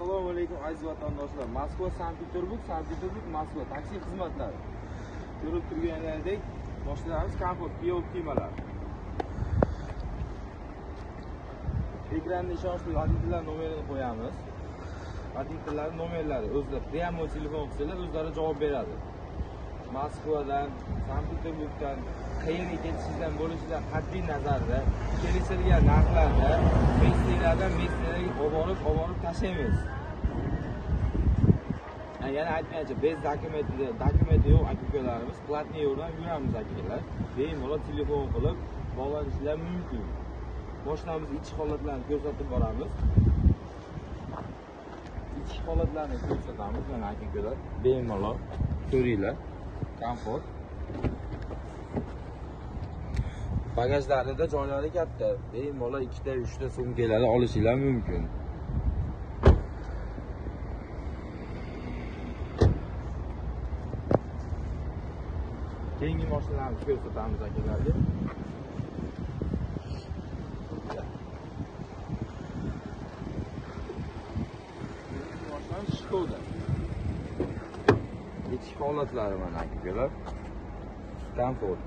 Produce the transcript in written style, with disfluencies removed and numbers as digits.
Assalomu alaykum aziz vatandoshlar. Moskva Sankt-Peterburg, Sankt-Peterburg Moskva taksi xizmatlari. Ko'rib turganingizdek, mashinalarimiz Komfort, Kia Optima'lar. Ekranda ishonchli водительlar nomerini qo'yamiz. Водительlar nomerlari o'zlari prямо telefon qilsalar o'zlari javob beradi. Moskvadan, Sankt-Peterburgdan qayerga ketishingizdan bo'lishidan qat'iy nazarda kelishilgan narxlarda mestliklardan mestliklarga olib borib tashlaymiz. Yana aytgancha, bez dokumenti yo'q aka-ukalarimiz, platniy yo'ldan yuramiz akalar. Bemalol telefon qilib bog'lanishlar mumkin. Mashinamiz ichki holatlarini ko'rsatib boramiz. Ichki holatlarini ko'rsatamiz mana aka-ukalar. Bemalol ko'ringlar. Komfort. Bagajlarida joylari katta. Bemalol 2ta, 3ta sumkalarni olishinglar mumkin. Keyingi mashinalarni ko'rsatamiz akalarga. Şkoda. Ichki holatlari mana akalar. Komfort.